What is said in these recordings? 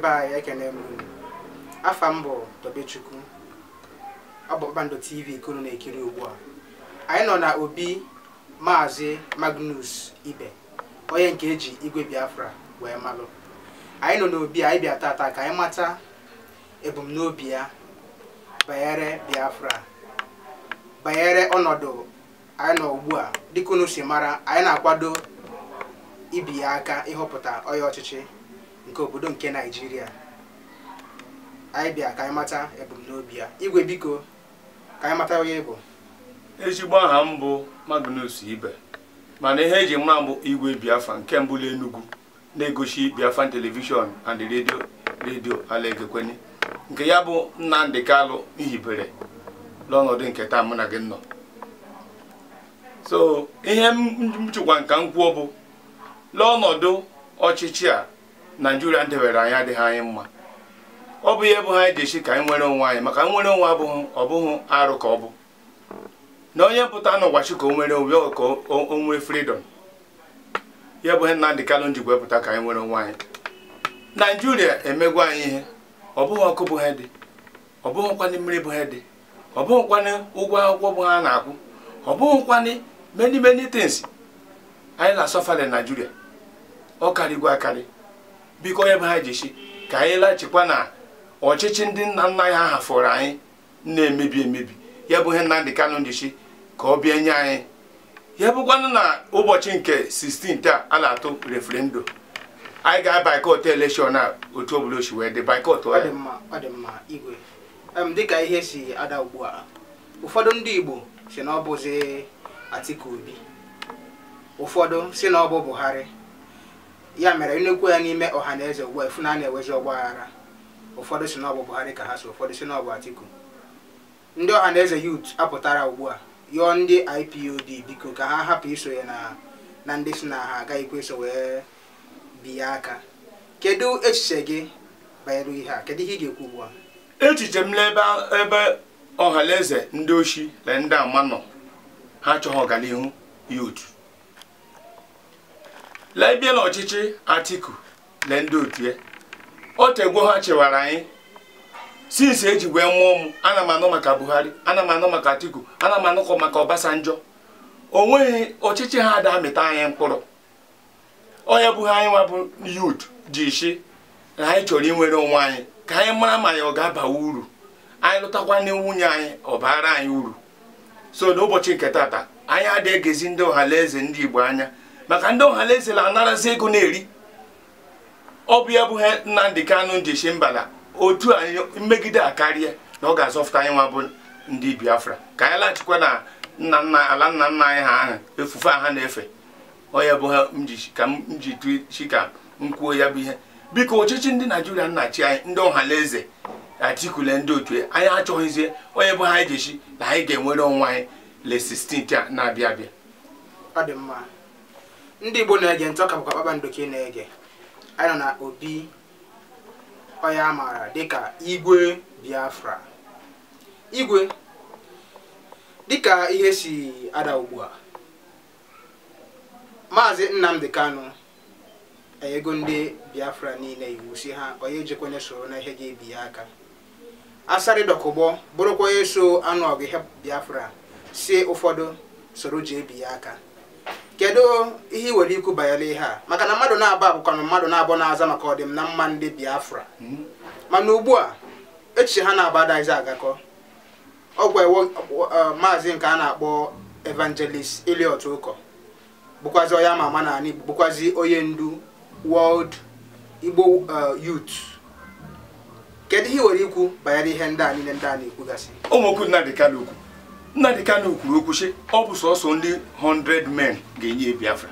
Be anyị, ekene m unu. Afa m bụ Tobechukwu. Ọ bụ Kpakpando TV ka unu na-ekiri ugbu a. Anyị nọ na obi Maazị Magnus Ibe, onye nke eji Igwe Biafra wee malụ. Anyị nọ n'obi, anyị bịa tata ka anyị mata ebumnobi ya banyere Biafra, banyere ọnọdụ anyị nọ ugbu a. Dịka unu si mara, anyị na-akwado ibi ya aka ịhọpụta onye ọchịchị nke obodo nke Naijiria. Anyị bịa ka anyị mata ebumnobi ya. Igwe, biko, ka anyị mata onye bụ. Ezigbo aha m bụ Magnus Ibe, mana ihe eji mara m bụ Igwe Biafra nke mbụ l'Enugu, na-egosi Biafran Television and Radio Ala Egekweni, nke ya bụ Nnamdi Kalụ nhibere n'ọnọdụ nke taa mụ na gị nọ. So ihe m chịkwa nka m kwuo bụ n'ọnọdụ ọchịchị a Naijiria debere anyị adịghị anyị mma. Ọ bụ ihe bụ ha anyị ji esi ka anyị nwere onwe anyị, maka nwere onwe abụghị ọ bụghị arụ ka ọ bụ na onye pụta n'ụwa chi ka o nwere onwe ya, ka o nwee freedom. Ya bụ ihe Nnamdi Kalụ njikwa pụta ka anyị nwere onwe anyị. Naijiria emegwa anyị ihe. Ọ bụghị ọkụ bụ ha dị, ọ bụghịkwanị mmiri bụ ha dị, ọ bụghịkwanị ụgwọ akwụkwọ bụ ha na-akwụ, ọ bụghịkwanị many many things anyị na-asọfa na Naijiria. Ọ karịgwa akarị. Biko, onye bụ ha ji si ka anyị laghachikwa na ọchịchị ndị nna nna anyị ha hafụrụ anyị na-emebi emebi. Ya bụ ihe Nnamdi Kalụ ji si ka ọ bịa nye anyị. Ya bụkwanụ na ụbọchị nke 16 a a na-atụ referendum, anyị ga-boycott election a otu ọbụla o si wee dị, boycott Ọ ya. dị mma, ọ dị mma, Igwe. Dịka ihe si ada ugbu a, ụfọdụ ndị Igbo si na ọ bụzi Atiku Obi, ụfọdụ si na ọ bụ Buhari. Ya mere nnukwu ya n'ime ọha na eze ugbu a, efu na a na-ewezi ọgba aghara. Ụfọdụ si na ọ bụ Buhari ka ha so, ụfọdụ si na ọ bụ Atiku. Ndị ọha na eze youth apụtara ugbu a yọọ ndị IPOB, biko, ka ha hapụ isonye na ndị si na ha agaghịkwa eso wee biye aka. Kedu echiche gị banyere ihe a? Kedu ihe ị ga-ekwu ugbu a? Echiche m n'ebe ebe ọhaneze ndị oshi na ndị ama nọ, ha achọghị ọganihu youth. Lee, bịa n'ọchịchị Atiku na ndị otu ya, o tegwo ha chewara anyị. Since eji wee mụọ m, ana m anụ maka Buhari, ana m anụ maka Atiku, ana m anụkọ maka Obasanjo. O nweghị ọchịchị ha ada amịta anyị mkpụrụ. Onye bụ ha anyị nwa bụ youth ji shi na anyị chọrọ inwere onwe anyị, ka anyị mara ma ya ọ ga-aba uru anyị lụtakwa na nwunye anyị, ọ bara anyị uru. So n'ụbọchị nke tata, anyị adịghị egezi ndị ọhaneze ndị Igbo anya, maka ndị ọhaneze na-anarazi ego na-eri. Ọ bụ ya bụ ha Nnamdi Kanu ji si mbala otu anyị mmegide a karịa na ọ ga-azọfụta anyị nwa bụ ndị Biafra, ka anyị laghachikwa na nna nna ala nna nna anyị ha ahụ, efufe a ha na-efe. Onye bụ ha m ji ka m ji tụ ka m kwuo ya bụ ihe. Biko, ọchịchị ndị Naijiria nna-achị anyị, ndị ọhaneze Atikule ndị otu ya, anyị achọghịzie. Onye bụ ha anyị ji esi na anyị ga-enwere onwe anyị le 16 a na-abịa abịa. Ọ dị mma. Ndị Igbo na-ege ntị, ọ ka bụkwa Kpakpando ka ị na-ege. Anyị nọ na obi onye a maara dịka Igwe Biafra. Igwe, dịka ihe si ada ugbu a, Maazị Nnamdi Kanu enyego ndị Biafra niile iwu si ha onye ejekwenye soro na ihe ga-ebi ya aka. Asari Dokubo bụrụkwa onye so anụ ọgụ ihe Biafra, si ụfọdụ soro ji ebi ya aka. Kedu ihe ị nwere ikwu banyere ihe a? Maka na mmadụ na-abụ abụkwanụ mmadụ na-abụ na-aza maka ọdịm na mma ndị Biafra, mana ugbu a echiche ha na-abụ adaghịzi agakọ. Ọgwa ewo maazị nke a na-akpọ Evangelist Eliot Ụkọ, bụkwazi onye ama ama n'ala Igbo, bụkwazi onye ndu World Igbo Youth. Kedu ihe ị nwere ikwu banyere ihe ndị a niile ndị a na-ekwugasị? Ụmụokwu Nnamdi Kanu okwu, Nnamdi Kanu kwuru okwu sị ọ bụ sọsọ ndị 100 men ga-enye Biafra.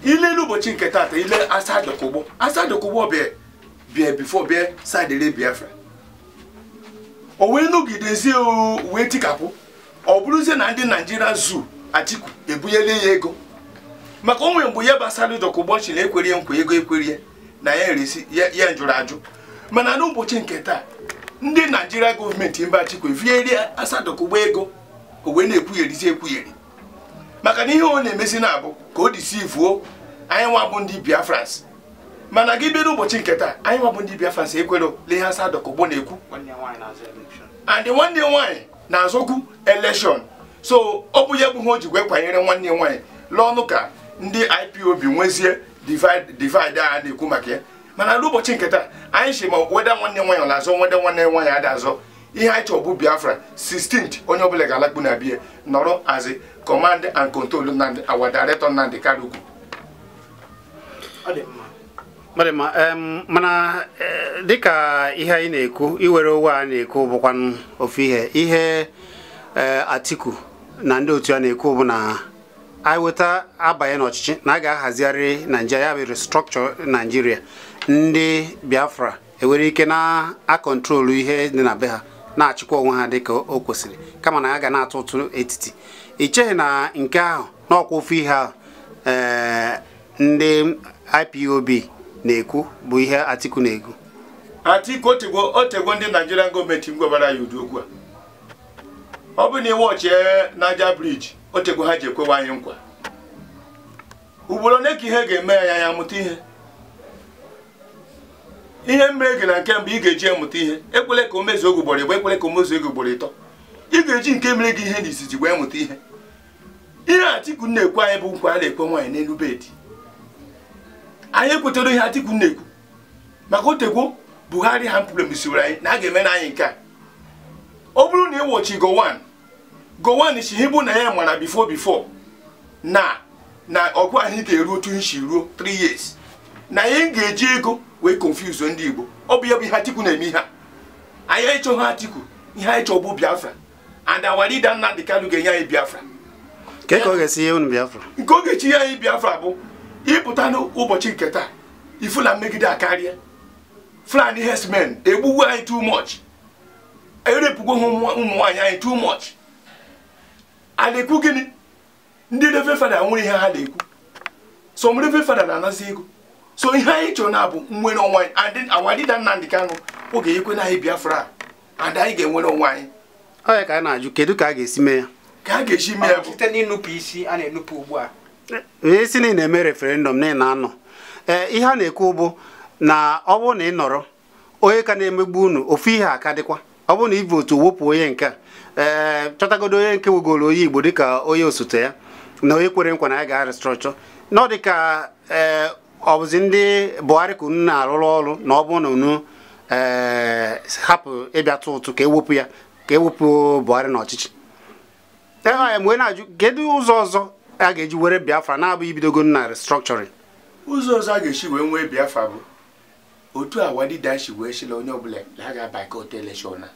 Ilelu ụbọchị nke tata, ile Asari Dokubo, Asari Dokubo bịa bịa before bịa sidere Biafra, o wee nọgidezie, o wee tikapụ. Ọ bụrụzie na ndị Naijiria zu Atiku ebunyela ya ego, maka o nwere mgbe ya gbasara Dokubo chi na ekwere ya nkwa ego, ekwere na ya eresi ya njụrụ ajụ. Mana n'ụbọchị nke taa, ndị Naijiria gọọmenti mba Atiku evieri Asari Dokubo ego, o wee na-ekwugherizi ekwugheri, maka na ihe ọ na-emezi na-abụ ka o disivuo anyị nwa bụ ndị Biafrans. Mana gị bịa n'ụbọchị nke taa, anyị nwabụ ndị Biafra si ekwero lee ihe Asari Dokubo na-ekwu. And nwanne nwaanyị na-azọkwu election. So ọ bụ ya bụ ihe o ji wee kwanyere nwanne nwaanyị lụọ ka ndị IPOB nwezie divide a na-ekwu maka ya. Mana n'ụbọchị nke taa, anyị si ma weda nwanne nwaanyị ọ na-azọ, weda nwanne nwaanyị ada azọ. Ihe anyị chọrọ bụ Biafra 16th onye ọbụla ga-alakpu na bie nọrọ as command and control Nnamdi, our director Nnamdi Kanu. Ọ mana dịka ihe anyị na-ekwu, iwere owe a na-ekwu bụkwanụ ofu ihe ihe Atiku na ndị otu ya na-ekwu bụ na anyị weta abanye n'ọchịchị na a ga-ahazigharị Naijiria, ya bụ restructure Naijiria. Ndị Biafra enwere ike na-akọntrolu ihe dị na be ha, na-achịkwa onwe ha dịka o kwesịrị, kama na ya ga na-atụ ụtụ etiti. I cheghị na nke ahụ n'ọkwa ofu ihe ahụ ndị IPOB na-ekwu bụ ihe Atiku na-ekwu? Atiku otegwo ndị Nigerian gọọmenti ngwabara ya ụdị okwu a. Ọ bụ na iwọchie Niger Bridge, otegwo ha ji ekwewa anyị nkwa. Ugboro ole ka ihe ga-eme ya ya amụta ihe? Ihe mere gị na nke mbụ ị ga-eji emụta ihe, ekwele ka o mezuo oge ugboro ịbụ, ekwele ka o mezuo oge ugboro ịtọ. Ị ga-eji nke mere gị ihe n'izizi wee mụta ihe. Ihe Atiku na-ekwu anyị bụ nkwa a na-ekwe nwaanyị n'elu bedi. Anyị ekwetara ihe Atiku na-ekwu maka otegwo Buhari ha promisiri anyị na a ga-eme na anyị nke a. Ọ bụrụ na ịwọchi Gowon si hibụ na ya mara before na ọgụ anyị ga-eru otu isi ruo 3 years na anyị ga-eji ego wee confuse ndị Igbo. Ọ bụ ya bụ ihe Atiku na-eme ihe a. Anyị ịchọghị Atiku, ihe anyị chọọ bụ Biafra. And our leader Nnamdi Kanu ga-enye anyị Biafra. Ka ọ ga-esi nye unu Biafra? Nke ọ ga-echi nye anyị Biafra bụ ịpụta n'ụbọchị nke taa, ifu na mmegide akarịa. Fulani herdsmen egbugbu anyị too much, erepụgo ụmụ nwaanyị anyị too much. A na-ekwu gịnị? Ndị Reverend Fada nwere ihe ha na-ekwu. Some Reverend Fada na-anazi ego. So ihe anyị chọrọ na bụ nnwere onwe anyị. And our leader Nnamdi Kanu ọ ga-ekwe na anyị Biafra and anyị ga-enwere onwe anyị. Ọ ya ka a na-ajụ, kedu ka a ga-esi mee ya? Ka a ga-esi mee ya bụ site n'ịnụpụ isi a na-enupụ ugbu a. Esi na ị na-eme referendum na ị na-anọ. Ihe a na-ekwu bụ na ọ bụrụ na ị nọrọ, onye ka na-emegbu unu ofu ihe aka dịkwa. Ọ bụrụ na ị votu wepụ onye nke a, chọtagodo onye nke wegoro onye Igbo dịka onye osote ya na onye kwere nkwa na ya ga-restructure, na ọ dịka ọ bụzi ndị Buhari ka unu na-arụrụ ọrụ, na ọ bụrụ na unu hapụ ịbịa tụ ụtụ ka ewepụ ya, ka ewepụ Buhari n'ọchịchị. Ya mgbe na-ajụ kedu ụzọ ọzọ a ga-eji were Biafra na-abụghị ibidogo na restructuring? Ụzọ ọzọ a ga-esi wee nwee Biafra bụ otu our leader si wee sịla onye ọbụla na a ga-abaikọta election a.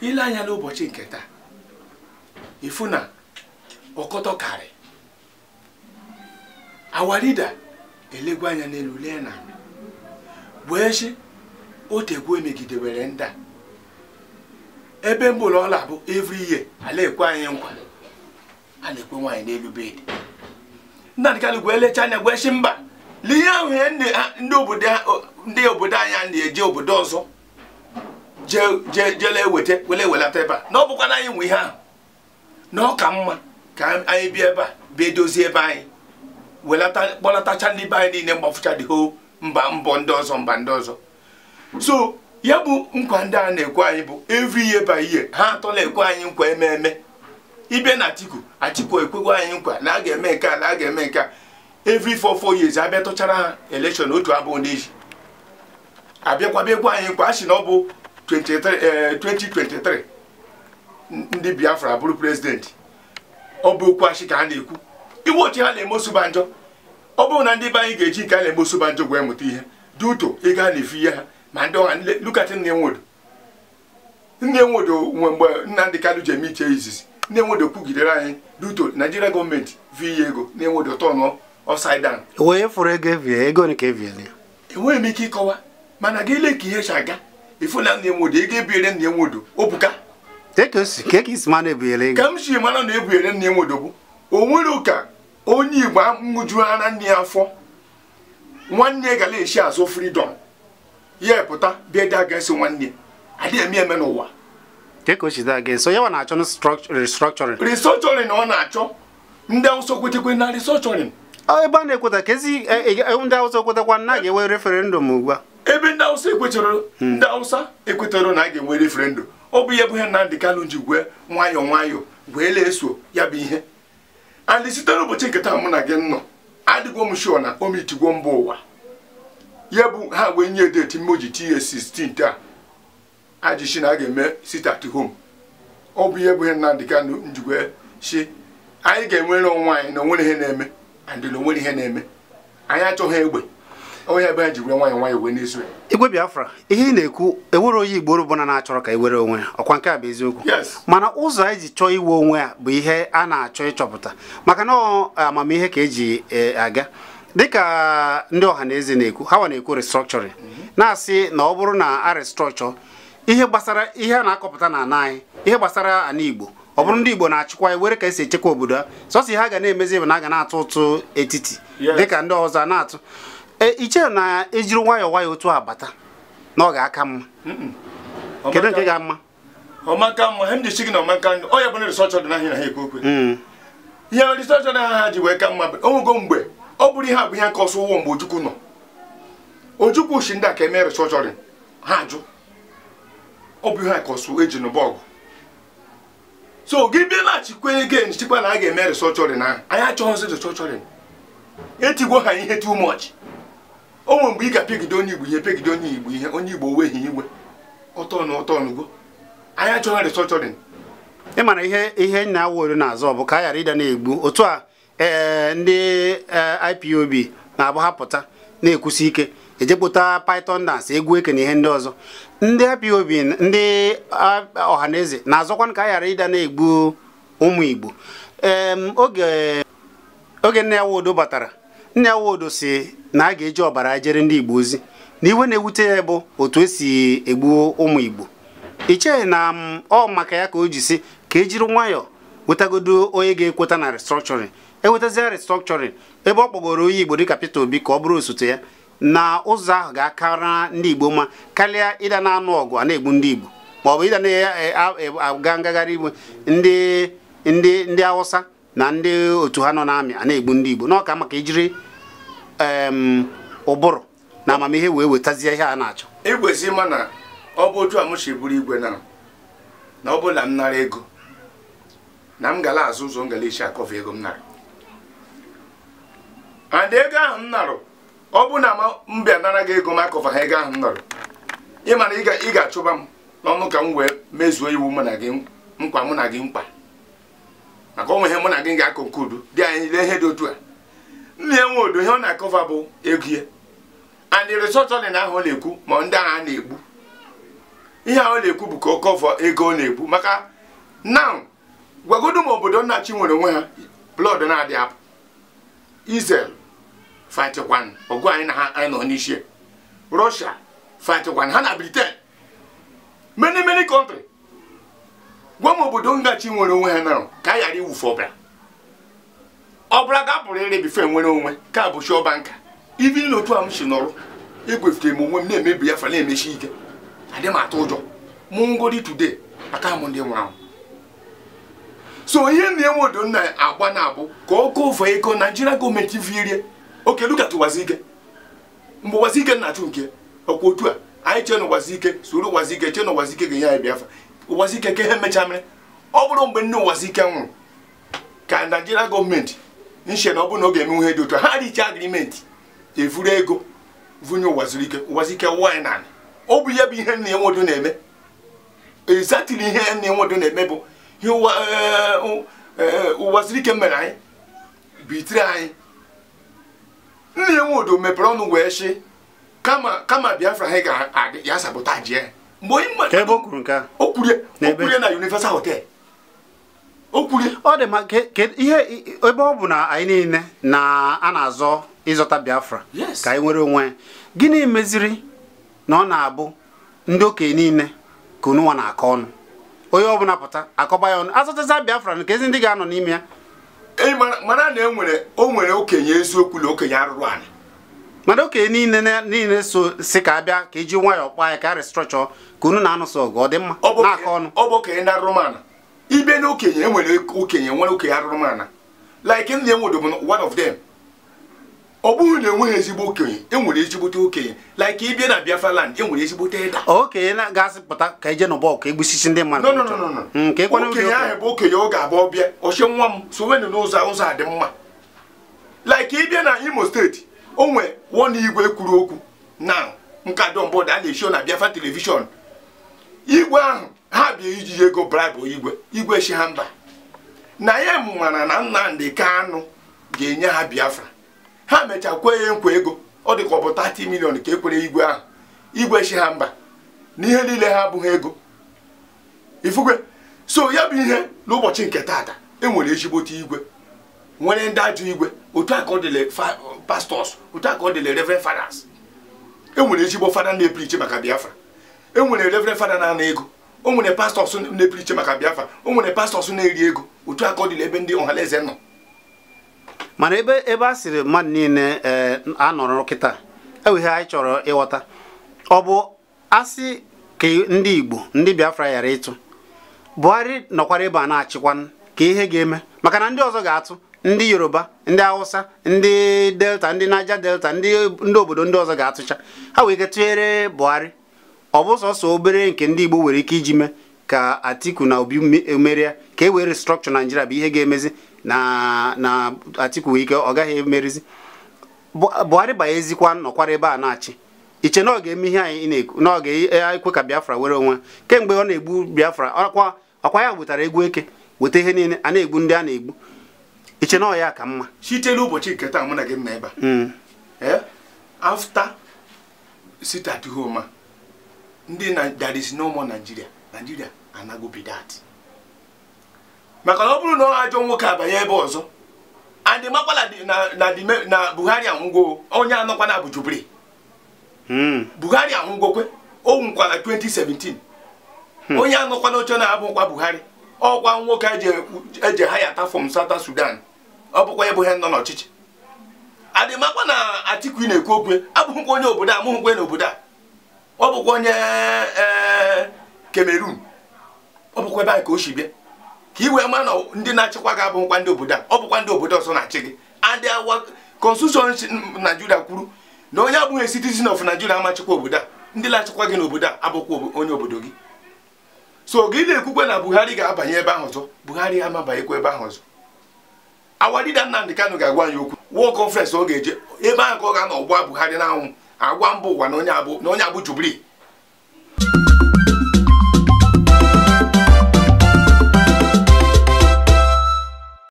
Ile anya n'ụbọchị nke taa, ifu na ọkọtọ karị. Our leader elegwe anya n'elu lee na wee sị otegwo emegidewere ndị a. Ebe mbụlọ ọla bụ every year ala ekwe anyị nkwa, a na-ekwe nwaanyị n'elu bedi. Nnamdi Kanu gwee lecha anya gwee sị mba, lee ihe ahụ ndị obodo anyị na-eje obodo ọzọ jele eweta wele ewelata ebe a, na ọ bụkwa na anyị nwe ihe ahụ, na ọ ka mma ka anyị bịa ebe a bịa edozie ebe anyị, welata kpọlatacha ndị be anyị niile mgbafucha dị ho mba mbọ ndị ọzọ mba ndị ọzọ. So ya bụ nkwa ndị a na-ekwe anyị bụ every year by year ha atọla ekwe anyị nkwa ememe. Ịbịa na Atiku ekwekwa anyị nkwa na a ga-eme nke a na a ga-eme nke a. Every 4 years abịa tụchara ha election otu abụọ n'eji, abịakwa bịa ekwe anyị nkwa a sị na ọ bụ 2023 ndị Biafra bụrụ president. Ọ bụ okwu asị ka ha na-ekwu. Iwe otu ha na-eme Osubanjọ, ọ bụrụ na ndị be anyị ga-eji nke a na-eme Osubanjọ wee mụta ihe dị ụtọ ego a na-efu ihe ha. Ma ndị ọha lukatị Nne Nwodo nwe mgbe Nnamdi Kanu ji eme iche izizi, Nne Nwodo kwugidere anyị dị ụtọ Naijiria gọọmenti vi ihe ego Nne Nwodo tọnụ upside down. Wee fụrụ ego evie, ego nke eviele. Enweghị m ike ịkọwa, mana gị ile ka ihe si aga, ifu na Nne Nwodo ego ebiere Nne Nwodo obuka. Ka isi mana ebiere ego? Ka m si mara na ebiere Nne Nwodo bụ o nwere ụka onye Igbo nwụjuru ara nne ya afọ, nwanne ya gara esi azụ freedom ya pụta bịa dị aga esi nwanne adịghị eme eme n'ụwa. So ya na-achọ restructuring. Restructuring ọ na-achọ ndị Awụsa kwetekwe na restructuring. Ebe a na-ekweta ka ezi ndị Hausa ekwetakwa na a ga-enwe referendum ugbu a. Ebe ndị Hausa ekwetara, ndị Hausa ekwetara na a ga-enwe referendum. Ọ bụ ihe bụ ihe Nnamdi Kanu ji gwee nwayọọ nwayọọ wee na-eso ya bụ ihe. And site n'ụbọchị nke taa mụ na gị nọ, adịgwo m sure na o mitigwo mba ụwa. Ya bụ ha wee nye date mmoji tinye 16 taa ajishi na a ga-eme sit at home. Ọ bụ ihe bụ ihe Nnamdi Kanu njikwa shi anyị ga-enwere onwe anyị na onwere ihe na-eme, and na onwere ihe na-eme. Anyị achọghị egbe. Onye ebe ji wee nwayọọ nwayọọ wee na-eso ya. Igwe Biafra, ihe ị na-ekwu ewere onye Igbo ọbụla na-achọrọ ka ewere onwe ya, ọkwa nke a bụ eziokwu. Mana ụzọ anyị ji chọọ iwe onwe ya bụ ihe a na-achọ ịchọpụta, maka na amamihe ka eji aga. Dịka ndị ọha na eze na-ekwu, ha na-ekwu restructuring, na-asị na ọ bụrụ na a restructure ihe gbasara ihe a na-akọpụta na ana anyị, ihe gbasara ana Igbo, ọ bụrụ ndị Igbo na-achịkwa ya were ka esi echekwa obodo ha, sọsọ ihe a ga na-emezi bụ na a ga na-atụ ụtụ etiti dịka ndị ọzọ a na-atụ. Iche na ejiri nwayọọ nwayọọ otu abata na ọ ga-aka mma. Kedu nke ga-mma? Ọmaka mma, hem ji na ọmaka ndụ. Ọ ya bụ na restructure dị n'ahịa na ha ekwu okwu. Ihe restructure na ha ji wee ka mma bụ onwego mgbe ọ bụrụ ihe a bụ ihe ka ọsọ ụwọ mgbe Ojukwu nọ. Ojukwu si ndị a ka eme restructuring, ha ajụ. Ọ bụ ihe ka ọsọ eji n'ụba ọgụ. So gị bịa na-achịkwa ego nchịkwa na a ga-eme restructuring ahụ, anyị achọghịzị restructuring. Etigwo ha ihe too much. O nwere mgbe ị ga-apịagide onye Igbo ihe, pịagide onye Igbo ihe, onye Igbo weghị iwe. Ọtọnụ ọtọnụgo. Anyị achọghị restructuring. Ị mara ihe na-awụ n'azụ bụ ka a ghara ịda na-egbu otu a. Ndị IPOB na-abụ ha pụta na-ekwusi ike ejepụta Python dance, egwu eke na ihe ndị ọzọ. Ndị IPOB, ndị ọhaneze na-azọkwa ka a ghara ịda na-egbu ụmụ Igbo. Oge nne ya Nwodo batara, nne ya Nwodo si na a ga-eji ọbara jere ndị Igbo ozi, na iwe na-ewute ya bụ otu esi egbu ụmụ Igbo. Icheghị na ọ maka ya ka o ji si ka ejiri nwayọọ wetagodo onye ga-ekweta na restructuring, ewetazia restructuring ebe ọ kpọgoro onye Igbo dịka Peter Obi ka ọ bụrụ osote ya, na ụzọ ahụ ga-akara ndị Igbo mma karịa ịda na-anụ ọgụ a na-egbu ndị Igbo, maọbụ ịda na-aga ngagharị iwe ndị Hausa na ndị otu ha nọ n'amị a na-egbu ndị Igbo. N'ọka maka ejiri ụbụrụ na amamihe wee wetazie ihe a na-achọ. Igwezi ma na ọ bụ otu a m si buru igwe na ọ bụla m nara ego na m gala azụ ụzọ m gala isi akọva ego m nara. And ego ahụ m narụ, ọ bụ na m bịa nara gị ego m akọva ha ego ahụ m narụ, ị ma na ị ga-achụba m n'ọnụ ka m wee mezuo iwu mụ na gị nkwa mụ na gị mkpa, maka onwe ihe mụ na gị ga-akọ nke udo dị anyị lee ihe dị otu a. Nna ya Nwodo ihe ọ na-akọva bụ ego ya. And restructuring ahụ ọ na-ekwu ma ndị agha na-egbu, ihe ahụ ọ na-ekwu bụ ka ọ kọva ego ọ na-egbu. Maka now gwagodo ma obodo nnachi nwere onwe ha blood na-adị apụ. Israel fightkwan ọgụ anyị na ha anyị nọ n'isi, Russia fightkwan ha na Britain, many many country. Gwa m obodo ngachi nwere onwe ha na ka a ghara iwufe ọbara. Ọbara ga-apụrụ ire bife nwere onwe ka bụ shọba nka. Even n'otu a m si nọrọ, egwefute m onwe m na-emebi ya fa na-emechi ike, adị m atụ ụjọ mụ ngodi today aka m ndị nwụrụ anwụ. So ihe na Nwodo na-agba na-abụ ka ọ kọva ego Naijiria gọọmenti virie. Oke look at Wazike. Mgbe Wazike na-achụ nke ọkwa otu a anyị chee na Wazike soro Wazike chee na Wazike ga-enye anyị Biafra. Wazike ka ihe mechaa mere ọ bụrụ mgbe nne Wazike nwụrụ ka Naijiria gọọmenti nche na ọ bụrụ na ọ ga-eme ihe dị otu a, ha richa agrimenti evuru ego vunye Wazike. Wazike wụọ anyị naanị. Ọ bụ ya bụ ihe nna ya Nwodo na-eme. Exactly ihe nna ya Nwodo na-eme bụ ihe Wazike mere anyị bitiri anyị. Nna ya Nwodo mepere ọnụ wee sị kama Biafra ha ga-adị ya sabotage ya. Mgbe onye mmadụ ebe o kwuru nke a, o kwurie na Universal Hotel. O kwurie ọ dị ma ihe ebe ọ bụ na anyị niile na a na-azọ ịzọta Biafra ka anyị nwere onwe. Gịnị meziri na ọ na-abụ ndị okenye niile ka unu nwa na-akọ ọnụ, onye ọbụla pụta akọba ya ọnụ azọtaza Biafra nke ezi ndị ga-anọ n'ime ya? Mana na o nwere okenye eziokwu na okenye arụrụ anyị. Mana okenye niile so si ka abịa ka eji nwayọọ kpaa ya ka a restructure ka unu na-anụsọ ọgụ, ọ dị mma na-akọ ọnụ. Ọ bụ okenye ndị arụrụmana. Ibe na okenye enwere okenye nwere okenye arụrụmana. Like nne Nwodo bụ one of them. Ọ bụghị na enweghị ezigbo okenye, enwere ezigbote okenye. Like ịbịa na Biafra land, enwere ezigbote ịda. Okenye na-gasị pụta ka eje n'ụbọ ka egbusisi ndị mmadụ. No, no, no, no, no. Okenye ahụ bụ okenye ọ ga-abụ ọbịa ọchị nwa m sowenụ n'ụzọ ụzọ a dị mma. Like ịbịa na Imo steeti, o nwe wọ igwe kwuru okwu na nkado mbọdụ a na-esho na Biafra telivishọn. Igwe ahụ ha bịa iji ego bribe igwe, igwe shi ha mba na ya mara na Nnamdi Kanu ga-enye ha Biafra. Ha mechaa kwee ya nkwa ego, ọ dị ka ọ bụ 30 million ka ekwere igwe ahụ. Igwe shi ha mba na ihe niile ha abụghị ego ifugwe. So ya bụ ihe n'ụbọchị nke taata, enwere ezigbote igwe, nwere ndị ajọ igwe. Otu a ka ọ dịle pastors, otu a ka ọ dịle reverend fathers. Enwere ezigbo fada na-epriche maka Biafra, enwere reverend fada na-ana ego, o nwere pastors na-epriche maka Biafra, o nwere pastors na-eri ego. Otu a ka ọ dịle ebe ndị ọhaneze nọ. Mana ebe a sịrị mmadụ niile anọrọ kịta, enwe ihe anyị chọrọ ịghọta. Ọ bụ asị ka ndị Igbo ndị Biafra ghara ịtụ, Buhari nọkwara ebe a na-achịkwa ka ihe ga-eme, maka na ndị ọzọ ga-atụ, ndị Yoruba, ndị Hausa, ndị Delta, ndị Niger Delta, ndị obodo ndị ọzọ ga-atụcha, ha wee ike tụnyere Buhari. Ọ bụ sọsọ obere nke ndị Igbo nwere ike iji mee ka Atiku na Obi merie, ka e wee restructure Nigeria bụ ihe ga-emezi na Atiku nwee ike ọ gaghị emerizi. Buhari banyezikwa nọkwara ebe a na-achị, iche na ọ ga-eme ihe anyị na-ekwu, na ọ ga-ekwe ka Biafra were onwe. Kemgbe ọ na-egbu Biafra, ọkwa ya wetara egwu eke, weta ihe niile a na-egbu ndị a na-egbu. Iche na ọ ya ka mma. Site n'ụbọchị nke taa mụ na gị nọ ebe a, after sit at home, ndị na there is no more Nigeria. Nigeria anago be that. Maka na ọ bụrụ na ọ ajọ nwoke abanye ebe ọzọ, and makwala na Buhari anwụgo, onye anọkwa na bụ Jubril. Buhari anwụgokwe, o nwụkwara 2017. Onye anọkwa n'oche na-abụkwa Buhari, ọkwa nwoke eje ha yata from South Sudan, ọ bụkwa ebe ha nọ n'ọchịchị. Adịmakwa na Atiku ị na-ekwu okwu abụghịkwa onye obodo a, amụghịkwa n'obodo a, ọ bụkwa onye Cameroon, ọ bụkwa ebe anyị ka o si bịa. Ka i wee ma na ndị na-achịkwa gị abụghịkwa ndị obodo a, ọ bụkwa ndị obodo ọzọ na-achị gị. And our constitution Nigeria kwuru na onye abụghị citizen of Nigeria amachịkwa obodo a, ndị na-achịkwa gị n'obodo a abụkwa onye obodo gị. So gị na-ekwukwe na Buhari ga-abanye ebe ahụ ọzọ, Buhari amabanyekwa ebe ahụ ọzọ. Our leader Nnamdi Kanu ga-agwa anyị okwu World Conference ọ ga-eje ebe ahụ ka ọ ga-anọ gwa Buhari n'anwụ, agwa mba ụwa na onye abụ Jubril.